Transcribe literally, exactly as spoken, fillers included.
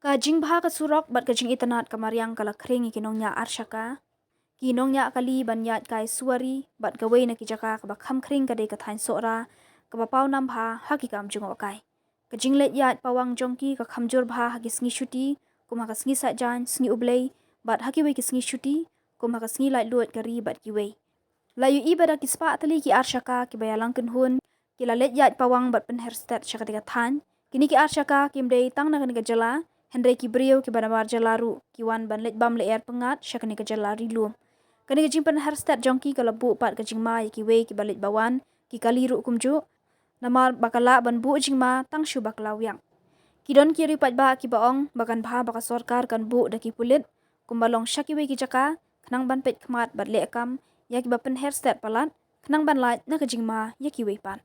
Ka jingbha ka surok bad ka jingitynnad ka mariang ka la khring ïa ki nongñiah Arshaka, ki nongñiah kali ban ïaid kai suwari bad kawei na ki jaka kaba kham khring ka dei ka thaiñ Sohra, kaba paw nam bha ha ki kam jngohkai. Ka jingleit ïaid pawang jong ki ka kham jur bha ha ki sngi shuti, kum ha ka sngi Saitjaiñ, sngi U Blei, bad ha kiwei ki sngi shuti, kum ha ka sngi Laitluid ka Ri bad kiwei. La ïohi ba da ki spah tylli ki Arshaka kiba ïalang kynhun ki la leit ïaid pawang bad pynher stet sha katei ka thaiñ. Kine ki Arshaka kim dei tang na kane ka jylla, hynrei ki briew kiba nabar jylla ruh ki wan ban leit bam lyer pyngngad sha kane ka jylla ri lum. Kane ka jingpynher stet jong ki ka la buh pat ka jingma ïa kiwei kiba leit ba wan, ki kali ruh kumjuh, namar ba ka lah ban buh jingma tang shu bakla wiang. Ki don ki riewpaidbah kiba ong ba kan bha ba ka sorkar kan buh da ki pulit kumba long sha kiwei ki jaka, khnang ban peit khmat bad leh kam ïa kiba pynher stet palat, khnang ban lait na ka jingma ïa kiwei pat.